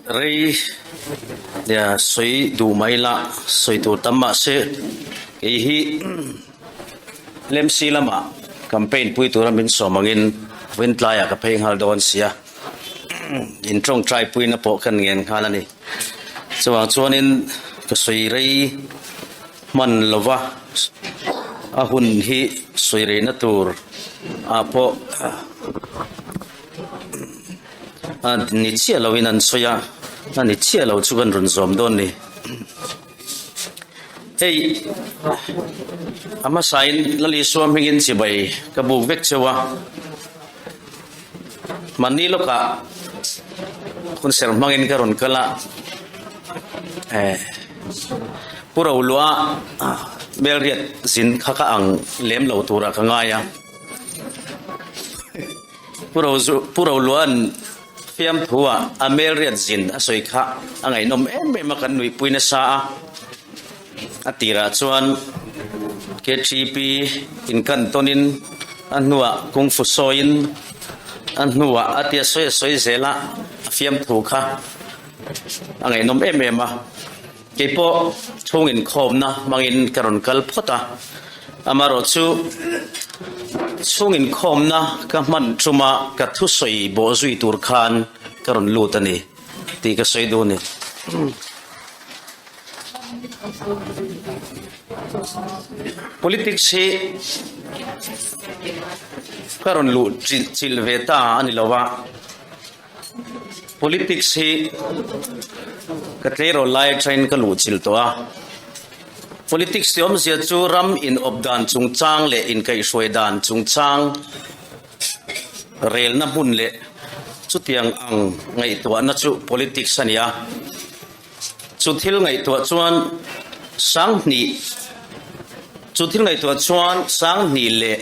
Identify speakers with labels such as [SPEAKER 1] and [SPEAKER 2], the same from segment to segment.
[SPEAKER 1] Rei sawi duh mai ila sawi tur tam mah se kei hi LMC lamah campaign pui tura min sawm angin vawiin tlaiah ka phei nghal dawn sia in tawngtai puina pawh ka ngen nghal a ni. Chuvang chuanin ka sawi rei hman lova a hun hi sawi reina tur ah pawh A ni chiah lo in an sawi a, a ni chiah lo chu kan rawn zawm dawn ni. Hei a hmasa in Lal Isua hmingin chibai ka buk vek cheu a, mahni lawkah hunserh hmangin ka rawn kal a, eh Pu Roluah Melriat zin kha ka ang lem lo turah ka ngai a. Pu Rozu, Pu Roluan fiamthua a melriat zin a sawi kha a ngaihnawm em em a, kan nuihpui nasa a. A tirah chuan KTP inkan tawnin a hnuah Kung Fu sawiin a hnuah a tia sawi a sawi zel a, a fiamthu kha a ngaihnawm em em a. Kei pawh chhung inkhawmna hmangin ka rawn kal phawt a, amaherawh chu chhung inkhawmna ka hman tuma ka thusawi bawh zui tur khan ka rawn lut a ni tih ka sawi duh a ni. Politics hi ka rawn luh chilh ve ta a ni lo a. Politics hi ka tleirawl lai atangin ka luh chilh tawh a. Politics tih awmzia chu ram inawp dan chungchang leh inkaihhruai dan chungchang relna hmun leh chutiang ang ngaihtuahna chu politics a ni a. Chu thil ngaihtuah chuan sanghnih chu thil ngaihtuah chuan sanghnih leh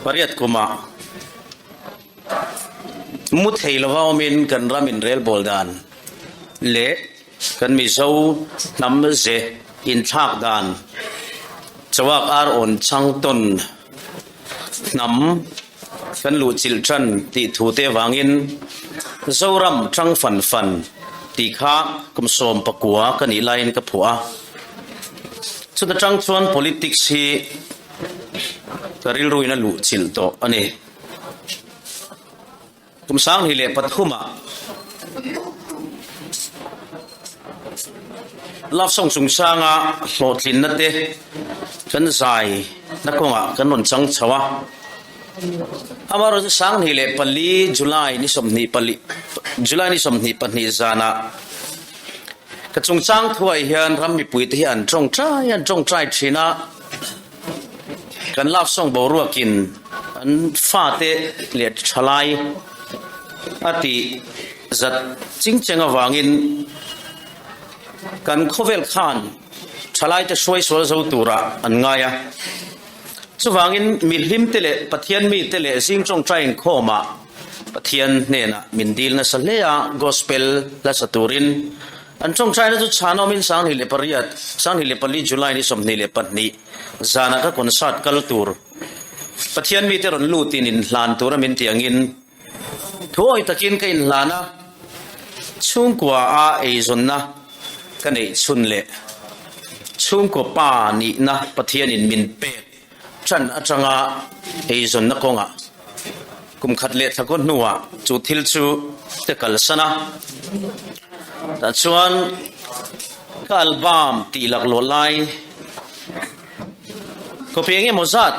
[SPEAKER 1] pariat kumah Mu thei lova awmin kan ram inrelbawl dan leh kan Mizo hnam ze inthlak dan chawak ar awn chang tawn hnam kan luhchilh tan tih thu te avangin Zoram tang fan fan tih kha kum 19 ka nih laiin ka phuah a. Chuta tang chuan politics hi ka rilruin a luhchilh tawh a ni. Kum 2003 ah Love Song chungchanga hlawhtlinna te kan zai na kawngah kan rawn chang chho a. Amaherawhchu 2004 July ni 24 July ni 22 zanah ka chungchang thuai hian ram mipuite hi an tawngtai an tawngtai thin a. Kan love song boruakin an fate leh thalai a tih zat ching cheng avangin kan khawvel khan thalaite hruai sual zo turah an ngai a. Chuvangin mihlimte leh Pathian mite leh zing tawngtai inkhawmah Pathian hnenah min dil nasa hle a, gospel hla sa turin. An tawngtaina chu chhanawmin 2008, 2004 July ni 22 zanah ka concert kal tur Pathian mite rawn lutin inhlan tura min tih angin thuawi takin ka inhlan a, chhungkua a eizawnna ka neih chhun leh chhungkaw pa nihna Pathianin min pek Ṭan aṭanga eizawnna kawngah kum khat leh thla kaw hnuah chu thil chu ka kalsan a. Tah chuan ka album tih laklawh lai copy eng emaw zat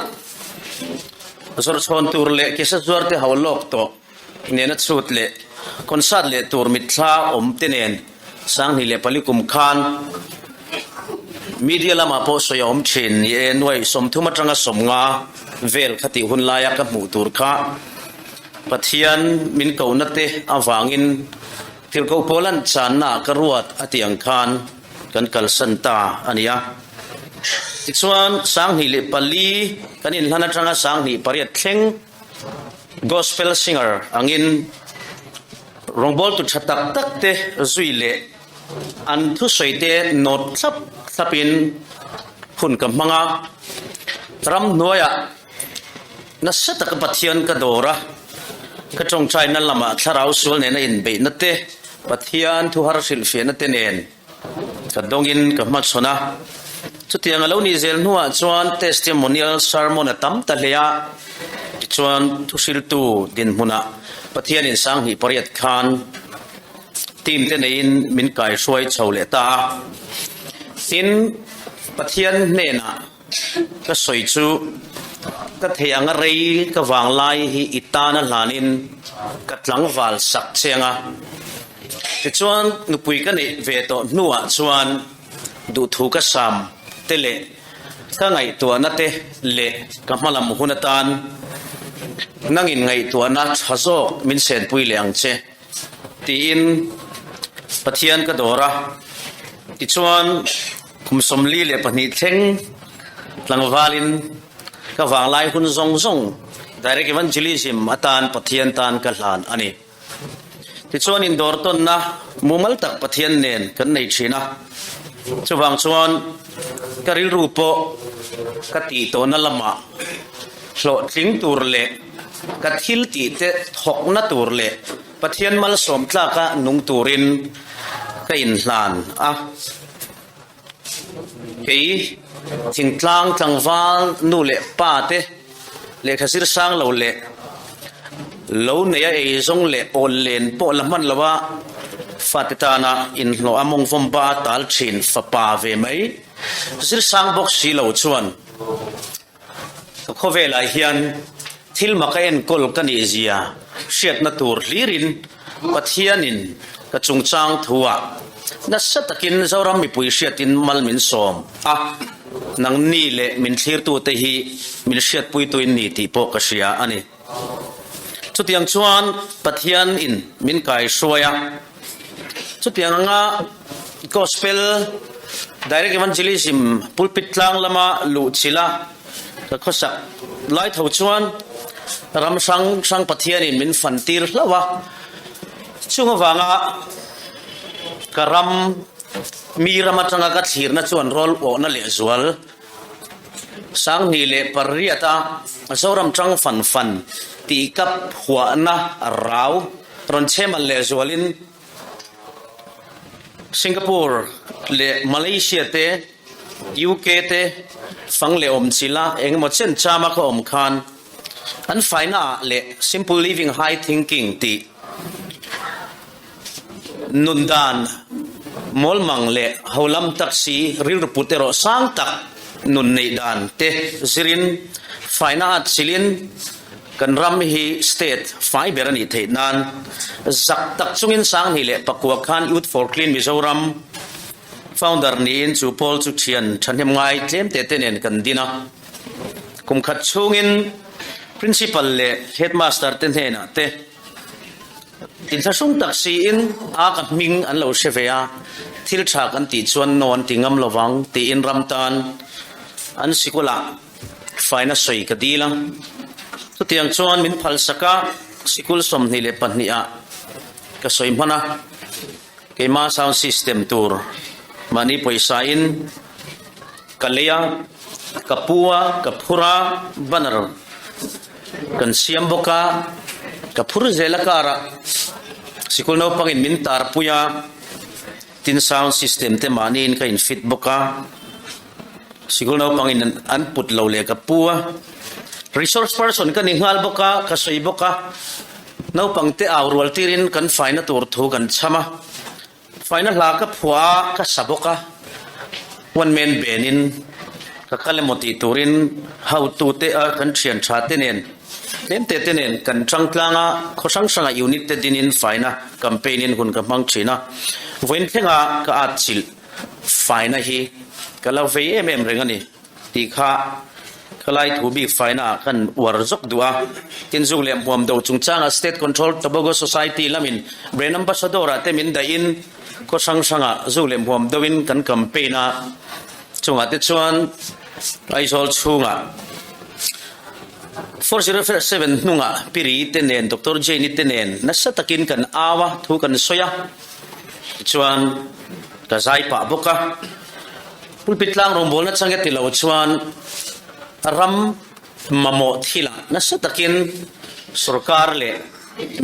[SPEAKER 1] zawrh chhawn tur leh kisa zuar te ho lawk tawh nena chhut leh concert leh tur mitthla awm te nen 2004 kum khan media lamah pawh sawi a awm thin ni e, nuai 30 atanga 50 vel kha tih hun laia ka hmuh tur kha Pathian min kohna te avangin tirhkoh pawl an channa ka ruat a tih ang khan kan kalsan ta a ni a. Tichuan 2004 kan inhlan atanga 2008 thleng Gospel singer angin rawngbawltu tha tak tak te zui leh an thusawi te nawt thlap thlapin hun ka hmang a. Ramhnuaiah nasa taka Pathian ka dawr a, ka tawngtaina lamah thlarau sual nena inbeihna te. Pathian thu har hrilhfiahna te nen ka dawngin ka hmachhawn a. Chutiang a lo nih zel hnuah chuan testimonial sermon a tam ta hle a, tichuan thuhriltu dinhmunah Pathianin sanghnih pariat khan team te neiin min kaihruai chho leh ta a. Tin, Pathian hnenah ka sawi chu ka theih anga rei ka vang lai hi i tana hlanin ka tlangval sak cheng a. Tichuan, nupui ka neih ve tawh hnuah chuan duhthu ka sam te leh ka ngaihtuahna te leh ka hmalam hun atan nangin ngaihtuahna tha zawk min senpui leh ang che. Tiin Pathian ka dawr a, tichuan kum 42 thleng tlangvalin ka vanglai hun zawng zawng Direct Evangelism atan Pathian tan ka hlan a ni. Tichuan indawr tawnna mumal tak Pathian nen kan nei thin a, chuvang chuan ka rilru pawh ka tih tawhna lamah hlawhtling tur leh ka thil tih te thawkna tur leh Pathian malsawm tlaka nung turin ka inhlan a. Kei thingtlang tlangval nu leh pa te lehkha zir sang lo leh lo neia eizawng leh awl len pawh la hman loa fate tana inhlawh a mawngvawm ba tal thin fapa ve mai zir sang bawk si lo chuan Ka khawvelah hian thil maka enkawl ka nih zia hriatna tur hlirin Pathianin ka chungchang thuah nasa takin Zoram mipui hriatin mal min sawm a, nangni leh min thlirtute hi min hriatpuituin ni tih pawh ka hria a ni. Chutiang chuan Pathianin min kaihruai a, chutiang anga Gospel Direct Evangelism pulpit tlang lama luh chilh a ka khawsak lai tho chuan ram hrang hrang Pathianin min fan tir hlauh a, chung avanga ka ram mi ram atanga ka thlirna chuan rawl awhna lehzual 2008 a Zoram tang fan fan tih ka phuahna rau rawn chhemal lehzualin Singapore leh Malaysia te, UK te fang leh awm chila engemaw chen chama ka awm khan an faina ah leh Simple Living High Thinking tih Nun dan mawlmang leh holam tak si rilru put erawh sang tak nun neih dan te zirin faina at chilin kan ram hi state fai ber a nih theih nan zak tak chungin 2009 khan Youth for Clean Mizoram founder niin chu pawl chu thian thahnem ngai tlem te te nen kan din a. Kum khat chhungin Principal leh Headmaster te hnenah te Inthlahrung tak siin a ka hming an lo hre ve a, thil tha kan tih chuan no an ti ngam lo vang tiin ram tan an sikulah faina sawi ka dil a. Chutiang chuan min phalsak a, sikul 22 ah ka sawi hman a, keima sound system tur mahni pawisa in ka lei a, ka pu a, ka phur a, banner Kan siam bawk a, ka phur zel a car ah sikul naupangin min tarpui a, tin sound system te mahniin ka in fit bawk a, sikul naupangin an put lo leh ka pu a, resource person ka ni nghal bawk a, ka sawi bawk a, naupang te au rual tirin kan faina tur thu kan chham a, Faina hla ka phuah a, ka sa bawk a, one man band in ka kal emaw tih turin hotute a kan thian tha te nen tlem te te nen kan tang tlang a, khaw hrang hranga unit te dinin faina campaign in hun ka hmang thin a, vawiin thlenga ka at chilh faina hi ka lo vei em em reng a ni. Tih kha ka lai thu bik faina ah khan uar zawk duh a. Tin zuk leh hmuam do chungchanga State Control Tobacco Society lamin Brand Ambassador ah te min daih in khaw hrang hrangah zuk leh hmuam do in kan campaign a. Chungah te chuan Aizawl chhungah 407 hnungah Piri te nen Doctor Jane-i te nen nasa takin kan au a, thu kan sawi a. Tichuan ka zai pah bawk a. Pulpit tlang rawngbawlna chang e ti lo chuan ram mamawh thilah nasa takin sorkar leh.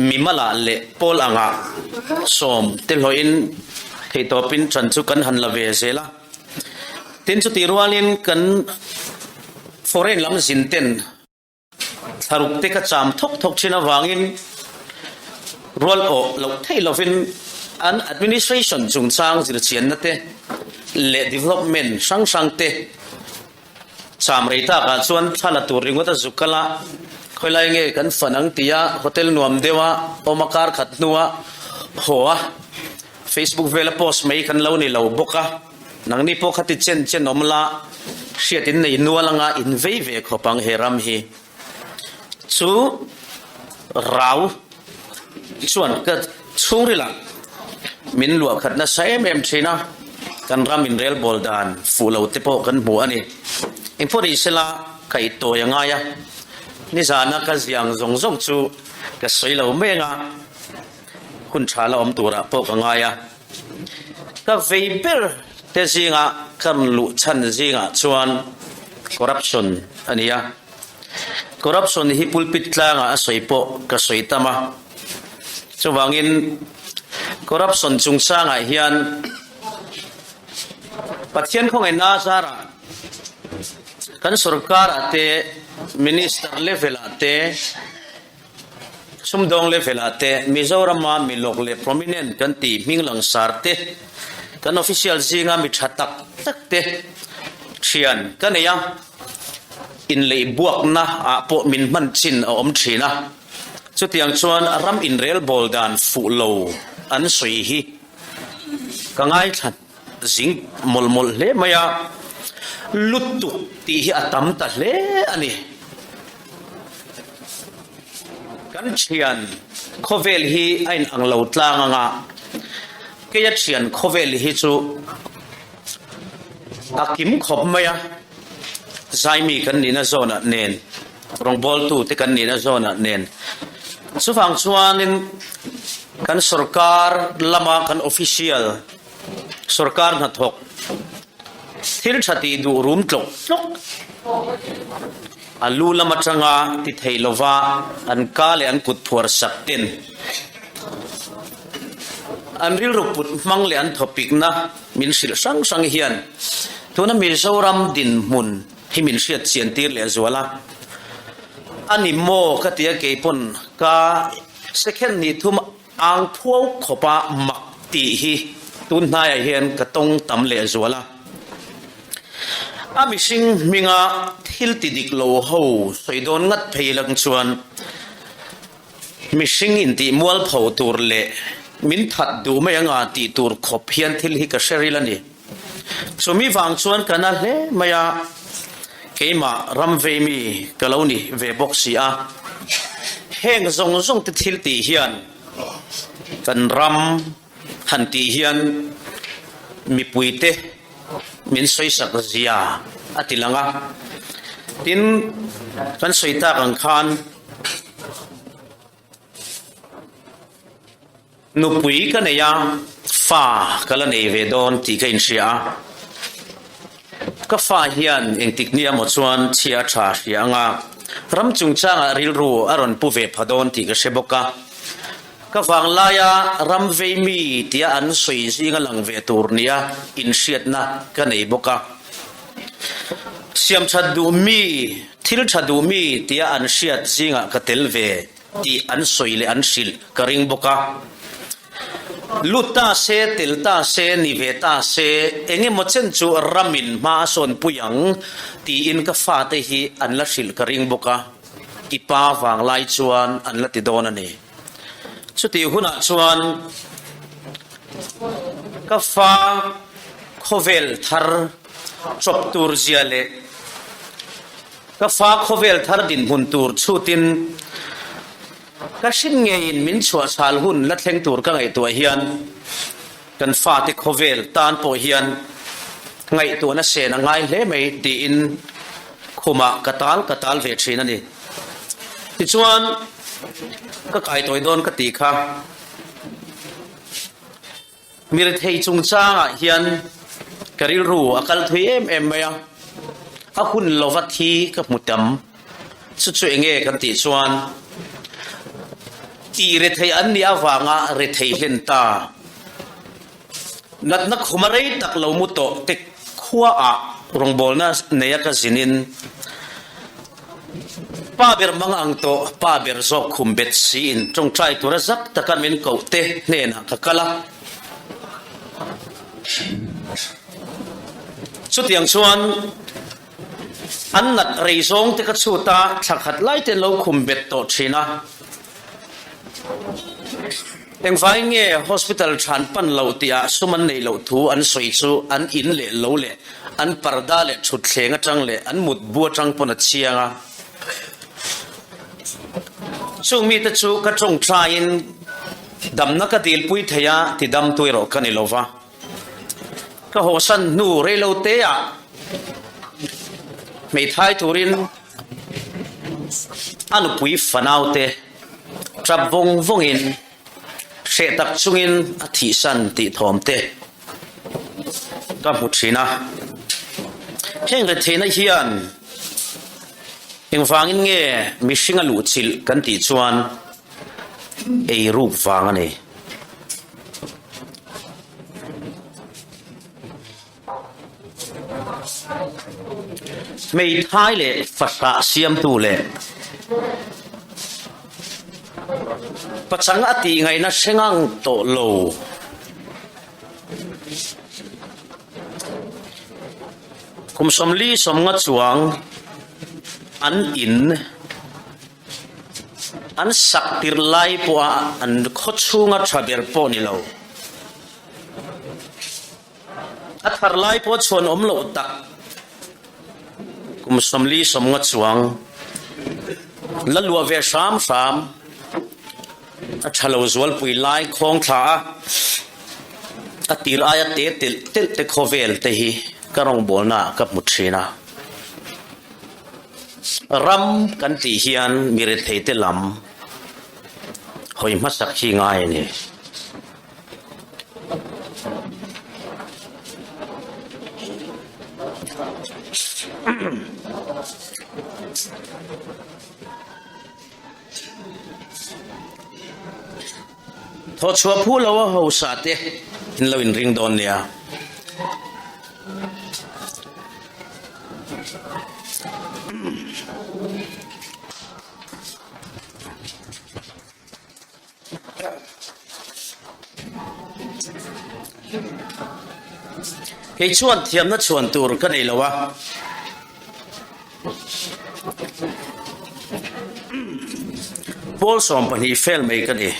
[SPEAKER 1] Mimala leh pawl angah sawm te hlawhin theihtawpin ṭan chu kan han la ve zel a. Tin, chutih rualin kan foreign lam zin ten thlaruk te ka cham thawk thawk thin avangin rual awh loh theih lovin an administration chungchang zirchianna te leh development hrang hrang te Cham rei takah chuan thla la tur ringawt a zuk kal a, khawilai nge kan fan ang tia hotel nuam deuha awm a kar khat hnua haw a, Facebook vela post mai kan lo ni lo bawk a, nangni pawh khati chen chen awm la hriat in nei nual anga in vei ve khawp ang he ram hi chu rau chuan ka chhungrilah min luah khat nasa em em thin a, kan ram inrelbawl dan fuh lo te pawh kan hmu a ni. Engpawh ni sela kaihtawi a ngai a, nizana ka ziang zawng zawng chu ka sawi lo mai anga hun tha la awm turah pawh ka ngai a. Ka vei ber te zinga ka rawn luh chhan zingah chuan corruption a ni a. Corruption hi pulpit tlangah a sawi pawh ka sawi tam a. Chuvangin corruption chungchangah hian Pathian khawngaihna zarah kan sorkarah te, minister level-ah te, Sumdawng level-ah te, Mizorama mi lawk leh prominent kan tih hming langsar te, kan official zinga mi tha tak tak te thian ka nei a, inleih buakna ah pawh min hman chin a awm thin a. Chutiang chuan ram inrelbawl dan fuh lo an sawi hi ka ngaithla zing mawlh mawlh hle mai a, lutuk tih hi a tam ta hle a ni. Kan thian khawvel hi a inang lo tlang anga, keia thian khawvel hi chu a kim khawp mai a, zaimi kan nihna zawnah nen, rawngbawltu te kan nihna zawnah nen. Chuvang chuanin kan sorkar lama kan official, Sorkar hnathawk thil tha tih duh rum tlawk tlawk a lu lam atanga ti thei lova an ka leh an kut phuar sak ten an rilru put hmang leh an thawpikna min hrilh hrang hrang hian tuna Mizoram dinhmun hi min hriat chian tir leh zual a, a ni maw ka tia keipawn ka second hnih thum Ang phuau khawpa mak tih hi tun hnaiah hian ka tawng tam leh zual a. A mihring hminga thil ti dik lo ho sawi dawn ngat phei lang chuan mihring intih mualpho tur leh min that duh mai anga tih tur khawp hian thil hi ka hre ril a ni. Chumi vang chuan ka na hle mai a, keimah ram vei mi ka lo ni ve bawk si a. Heng zawng zawng te thil tih hian kan ram han tih hian mipuite min sawisak zia a ti lang a. Tin, kan sawi tak ang khan. Nupui ka nei a, fa ka la nei ve dawn tih ka inhria a. Ka fa hian engtik nia maw chuan chhia a tha hria anga ram chungchangah rilru a rawn pu ve pha dawn tih ka hre bawk a. Ka vanglaia ram vei mi tia an sawi zinga lang ve tur nia inhriatna ka nei bawk a. Siamthat duh mi, thil tha duh mi tia an hriat zingah ka tel ve. Tih an sawi leh an hrilh ka ring bawk a. Lut ta se, tel ta se, ni ve ta se, eng emaw chen chu ramin hma a sawn pui ang tiin ka fate hi an la hrilh ka ring bawk a, i pa vang lai chuan an la ti dawn a ni. Chutih hunah chuan ka fa khawvel thar chawp tur zia leh, Ka fa khawvel thar dinhmun tur chhutin ka hrin ngeiin min chhuahchhal hun la thleng tur ka ngaihtuah hian kan fate khawvel tan pawh hian ngaihtuahna sen a ngai hle mai tiin khumah ka tal ka tal ve thin a ni. Tichuan ka kaitawi dawn ka tih kha. Mirethei chungchangah hian ka rilru a kal thui em em mai a, a hun lova thi ka hmu tam. Chu chu enge kan tih chuan. Tih rethei an nih avanga rethei hlen ta. Natna khuma rei tak lo mu tawh te khuaah rawngbawlna neia ka zinin pa ber mang ang tawh pa ber zawk khum bet siin tawngtai tura zak taka min koh te hnenah ka kal a. Chutiang chuan an nat rei zawng te ka chhut a, thla khat lai te an lo khum bet tawh thin a. Engvai nge hospital than pan loh tihah sum an neih loh thu an sawi chu an in leh lo leh an parda leh thutthleng atang leh an mutbu atang pawn a chiang a. Chung mite chu ka tawngtaiin Damna ka dilpui thei a, ti damtu erawh ka ni lo va. Ka hawsan hnu reilo teah hmeithai turin a nupui fanaute tap vawng vawngin hreh tak chungin a thihsan tih thawmte ka hmu thin a. Heng retheihna hian engvangin nge mihring a luhchilh kan tih chuan, Ei ruk vang a ni. Hmeithai leh fahrah siamtu leh pachang a tih ngaihna hre ngang tawh lo. Kum 40 sawmnga chuang an in. An sak tirh lai pawha an khaw chhunga tha ber pawh ni lo. A thar lai pawh chhuan awm loh tak kum 40 sawmnga chuang la luah ve hram hram a tha lo zualpui lai khawng thla a, a tir aia te telh telh te khawvel te hi ka rawngbawlna ah ka hmu thin a. Ram kan tih hian mi retheite lam hawi hmasak hi ngai a ni. Thawhchhuah phu lo a hausa te in lo inring dawn nia. Kei chuan thiamna chhuan tur ka nei lo a. Pawl 12 fel mai ka ni.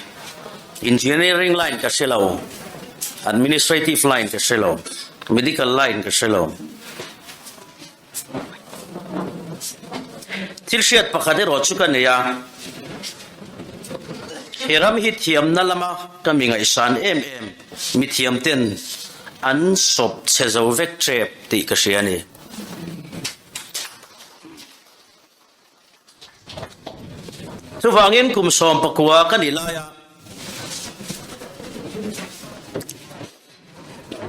[SPEAKER 1] Engineering line ka hre lo, administrative line ka hre lo, medical line ka hre lo. Thil hriat pakhat erawh chu ka nei a, he ram hi thiamna lama ka mi ngaihsan em em mithiamten an sawp chhe zo vek tep tih ka hria a ni. Chuvangin kum 19 ka nih laia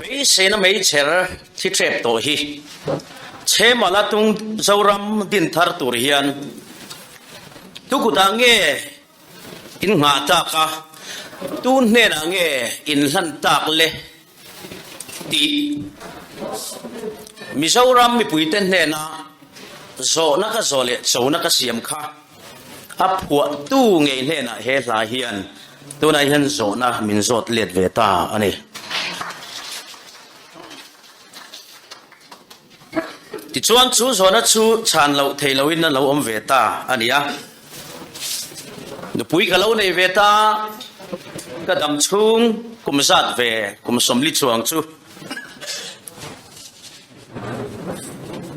[SPEAKER 1] beiseina meichher thi tep tawh hi Chhemala tung Zoram din thar tur hian tukutah nge in nghah tak a, tun hnenah nge in hlan tak le tih Mizoram mipuite hnena zawhna ka zawh leh chona ka siam kha a phuahtu ngei hnenah he hla hian tunah hian zawhna min zawt let ve ta a ni. Tichuan chu zawhna chu chhan loh theih lohin a lo awm ve ta a ni a. Nupui ka lo nei ve ta, ka dam chhung kum zat ve kum 40 chuang chu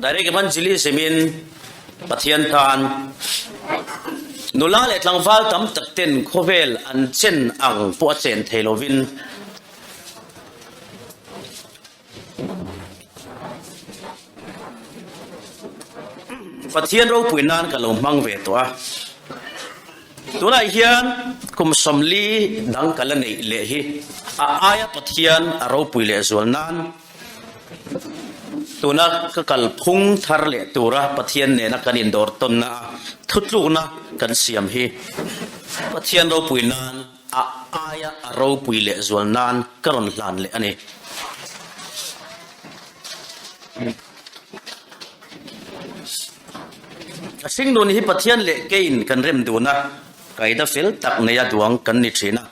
[SPEAKER 1] Direct Evangelism in Pathian tan nula leh tlangval tam tak ten khawvel an chen ang pawh a chen thei lovin Pathian ropui nan ka lo hmang ve tawh a, tunah hian kum 40 dang ka la neih leh hi a aia Pathian a ropui leh zual nan tuna ka kalphung thar leh tura Pathian nena kan indawr tawnna a thutlukna kan siam hi. Pathian ropui nan a aia a ropui leh zual nan ka rawn hlan leh a ni. A hringnun hi Pathian leh keiin kan rem dun a, kaida fel tak neia duang kan ni thin a.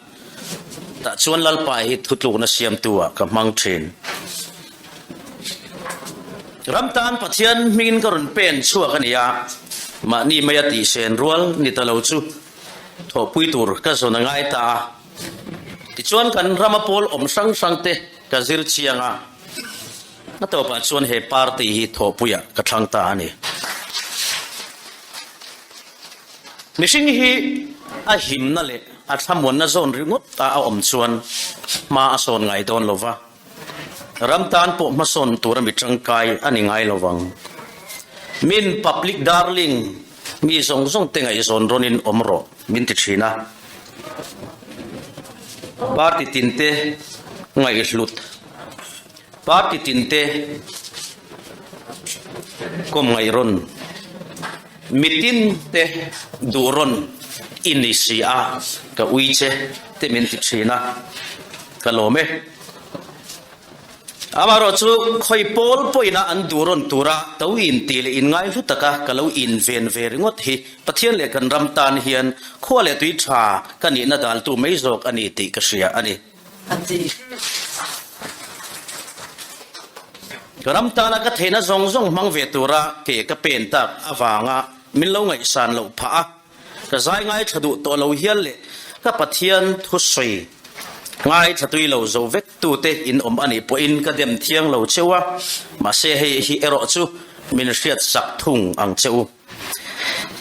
[SPEAKER 1] Tah chuan Lalpa hi thutlukna siamtu ah ka hmang thin. Ram tan Pathian hmingin ka rawn pen chhuak a ni a, mahni maia tihsen rual ni ta lo chu thawhpui tur ka zawn a ngai ta a. Tichuan kan rama pawl awm hrang hrang te ka zir chiang a, a tawpah chuan he party hi thawhpuiah ka thlang ta a ni. Mihring hi a himna leh a thlamuanna zawn ringawt a a awm chuan hma a sawn ngai dawn lo va, ram tan pawh hmasawn tura mi tangkai a ni ngai lo vang. Min public darling mi zawng zawng te ngaihzawn rawnin awm rawh min ti thin a. Party tinte ngaihhlut, party tinte kawm ngaihrawn. Mitin te duh rawn i ni si a, ka ui che te min ti thin a, ka lawm e. Amaherawh chu khawi pawl pawhin a an duh rawn tura to in ti leh in ngai hlu taka ka lo in ven ve ringawt hi Pathian leh kan ram tan hian khua leh tui tha ka nihna daltu mai zawk a ni tih ka hria a ni.
[SPEAKER 2] a ti.
[SPEAKER 1] Ka ram tana ka theihna zawng zawng hmang ve tura ke ka pen tak avanga min lo ngaihsan loh phah a, ka zai ngaithla duh tawh lo hial leh ka Pathian thusawi ngaithla tui lo zo vek tute in awm a nih pawhin ka dem thiang lo cheu a, mahse hei hi erawh chu min hriatsak thung ang che u.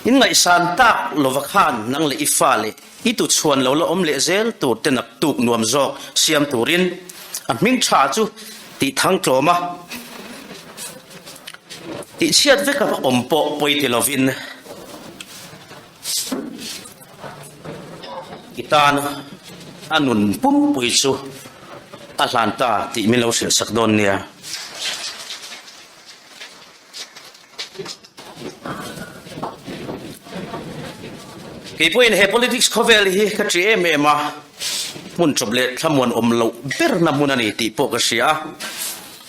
[SPEAKER 1] In ngaihsan tak lova khan nang leh i fa leh i tu chhuan lo la awm leh zel tur te naktuk nuam zawk siam turin a hming tha chu tih thang tlawm a, tih chhiat vek a awm pawh pawi ti lovin i tan a nun pumpui chu a hlan ta tih min lo hrilh sak dawn nia. Kei pawhin he politics khawvel hi ka ṭi em em a, hmun chawp leh thlamuan awm loh berna hmun a ni tih pawh ka hria a.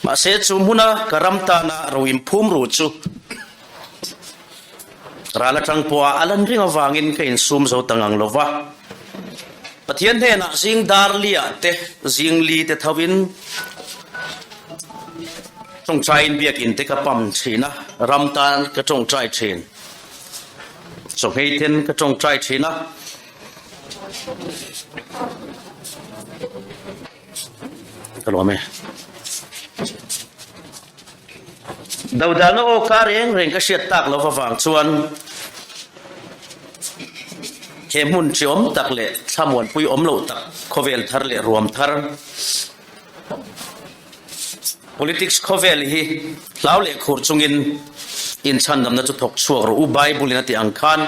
[SPEAKER 1] Mahse chu hmuna ka ram tana ro inphum ru chu ral aṭang pawha a lan ring avangin ka insum zo ta ngang lo va. Pathian hnenah zing dar liah te, zing li te thovin Tawngtaiin biakinn te ka pam thin a, ram tan ka tawngtai thin. Chawhmei ten ka tawngtai thin a. Ka lawm e. Dodalna aw ka reng reng ka hriat tak lo avang chuan he hmun ṭiawm tak leh thlamuanpui awm loh tak khawvel thar leh ruam thar Politics khawvel hi hlau leh khur chungin inchhandamna chu thawk chhuak rawh u Bible in a tih ang khan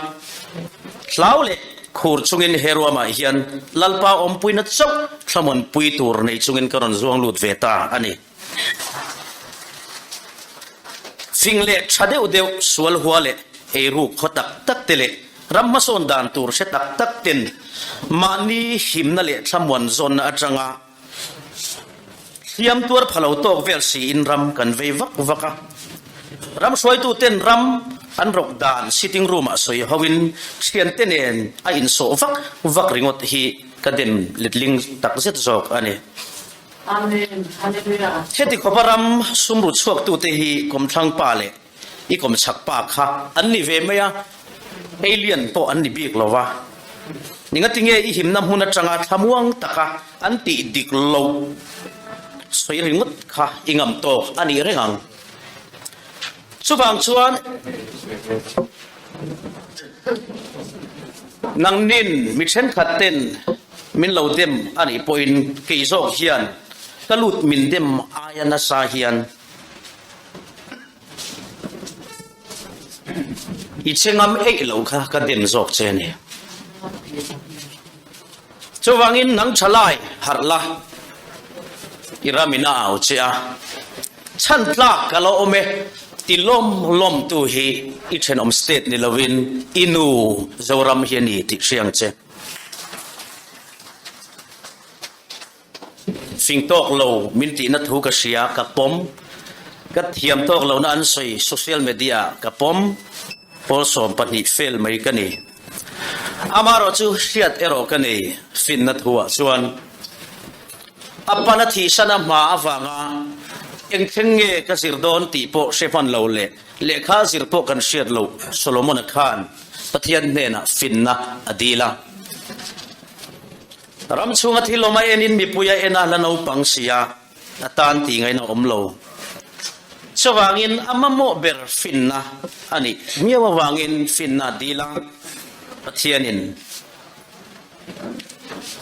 [SPEAKER 1] hlau leh khur chungin he ruamah hian Lalpa awmpuina chauh thlamuanpui tur nei chungin ka rawn zuang lut ve ta a ni. Fing leh tha deuh deuh sual hua leh eiruk khaw tak tak te leh ram hmasawn dan tur hre tak tak ten mahni himna leh thlamuan zawnna atanga Hliam tuar pha lo tawk vel siin ram kan vei vak vak a. Ram hruaituten ram an rawk dan sitting room ah sawi ho in thiante nen a insawh vak vak ringawt hi ka dem letling tak zet zawk a ni.
[SPEAKER 2] Amen. Hallelujah.
[SPEAKER 1] Heti khawpa ram sumru chhuaktute hi kawmthlang pa leh i kawmchhak pa kha an ni ve mai a, alien pawh an ni bik lo va. Ningatinge i himna hmun atanga thlamuang taka an tih dik loh sawi ringawt kha i ngam tawk a nih reng ang. Chuvang chuan nangnin mi thenkhat ten min lo dem a nih pawhin kei zawk hian ka lut min dem aia nasa hian I che ngam eih lo kha ka dem zawk che a ni. Chuvangin nang tha lai harh la, i ramin a au che a, chhan tlak ka lo awm e, ti lawm lawm tu hi i thenawm state ni lovin i nu Zoram hi a ni tih hriang che. Fing tawk lo min tihna thu ka hria, ka pawm. Ka thiam tawk lohna an sawi social media ah ka pawm. Pawl 12 fel mai ka ni. Amaherawhchu hriat erawh ka nei finna thu ah chuan a pana thihsan a hma avanga eng thleng nge ka zir dawn tih pawh hre hman lo leh lehkha zir pawh kan hriat loh Solomon-a khan Pathian hnenah finna a dil a. Ram chhunga thil awm a enin mipui a en a la naupang si a, a tan tih ngaihna awm lo. Chuvangin a mamawh ber finna a nih miau avangin finna a dil a, Pathianin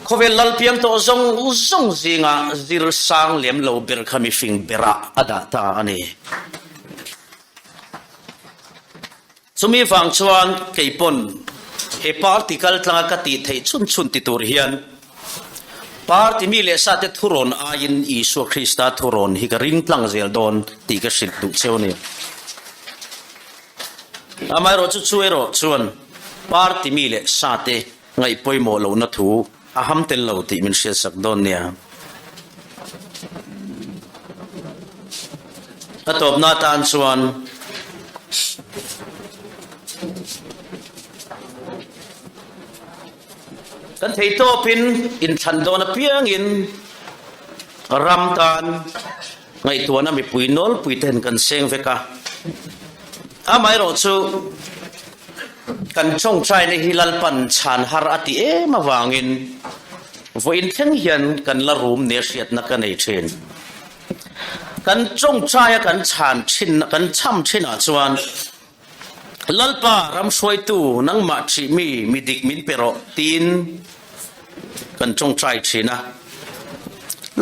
[SPEAKER 1] khawvel lal piang tawh zawng zawng zinga zir sang lem lo ber kha mifing berah a dah ta a ni. Chumi vang chuan kei pawn he party kal tlanga ka tih theih chhun chhun ti tur hian party mi leh sate thurawn aiin Isua Krista thurawn hi ka ring tlang zel dawn tih ka hrilh duh cheu a ni. Amaherawh chu chu erawh chuan party mi leh sate ngaih pawimawh lohna thu a ham tel lo tih min hriatsak dawn nia. A tawpna atan chuan kan thei tawpin inthlan dawn apiangin ram tan ngaihtuahna mipui nawlpui ten kan seng vek a. Amaherawh chu kan tawngtaina hi Lalpan chhan har a ti em avangin vawiin thleng hian kan la rum nia hriatna ka nei thin. Kan tawngtaia kan chhan thin kan cham thinah chuan Lalpa ram hruaitu nangmah thih mi mi dik min pe rawh tiin kan tawngtai thin a.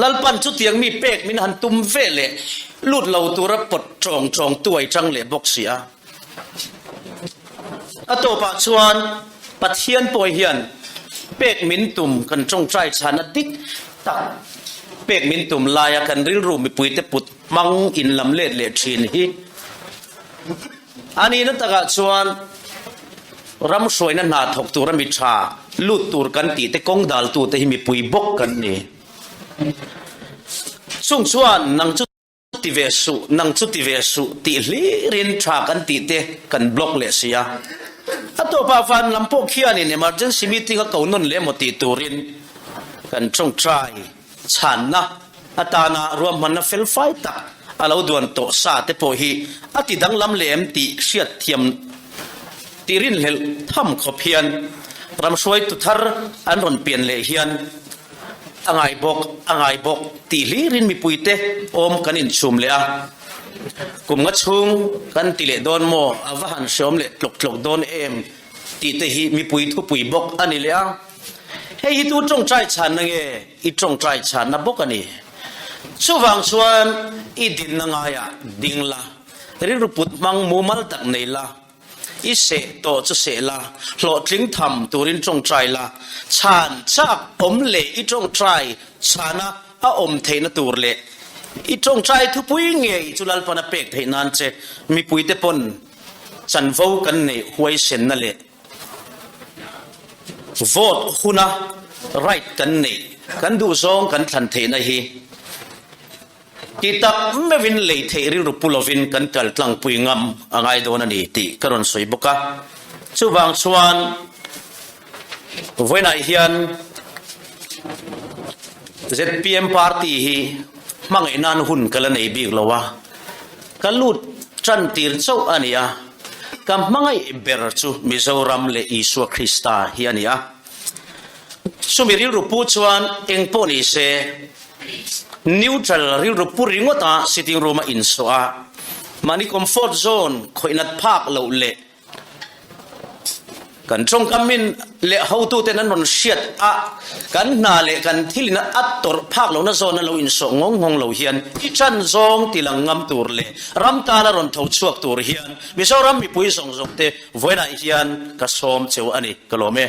[SPEAKER 1] Lalpan chutiang mi pek min han tum ve leh lut lo tura pawt tawng tawng tuai tang leh bawk si a. A tawpah chuan Pathian pawh hian pek min tum kan tawngtai chhana dik tak pek min tum laia kan rilru mipuite put hmang in lam let leh thin hi a nihna takah chuan ram hruaina hna thawk tura mi tha lut tur kan tih te kawng daltu te hi mipui bawk kan ni. Chung chuan nang chu ti ve suh, nang chu ti ve suh tih hlirin tha kan tih te kan block leh si a. A tawpah van lam pawh khianin emergency meeting a ko nawn leh emaw tih turin kan tawngtai chhanna atana ruahmanna fel fai tak a lo duan tawh sa te pawh hi a ti danglam leh em tih hriat thiam tih rinhlelh tham khawp hian ram hruaitu thar an rawn pian leh hian A ngai bawk, a ngai bawk tih hlirin mipuite awm kan inchhum leh a. Kum nga chhung kan ti leh dawn maw, a va han hreawm leh tlawk tlawk dawn em tih te hi mipui thupui bawk a ni leh a. Hei hi tu tawngtai chhanna nge i tawngtai chhanna bawk a ni. Chuvang chuan i dinna ngaiah ding la, rilru put hmang mumal tak nei la, I seh tawh chu seh la, hlawhtling tham turin tawngtai la, chhan chak awm leh i tawngtai chhana a awm theihna tur leh i tawngtai thupui ngei chu Lalpan a pek theih nan che mipuite pawn chanvo kan neih huaisenna leh vote huna right kan neih kan duhzawng kan thlan theihna hi Ti tak meuhin lei theih rilru pu lovin kan kal tlangpui ngam a ngai dawn a ni tih ka rawn sawi bawk a. Chuvang chuan vawiinah hian zpm party hi hmangaih nan hun ka la nei bik lo a, ka lut tan tir chauh a ni a, ka hmangaih ber chu Mizoram leh Isua Krista hi a ni a. Chumi rilru pu chuan eng pawh ni se, Neutral rilru pu ringawt a sitting room a insawh a, mahni comfort zone khawih nat phak loh leh kan tawngkam min leh hotuten an rawn hriat a, kan hna leh kan thil in a tawrh phak lohna zone a lo insawh ngawng ngawng lo hian i chan zawng ti lang ngam tur leh ram tana rawn tho chhuak tur hian Mizoram mipui zawng zawng te vawiinah hian ka sawm cheu a ni, ka lawm e.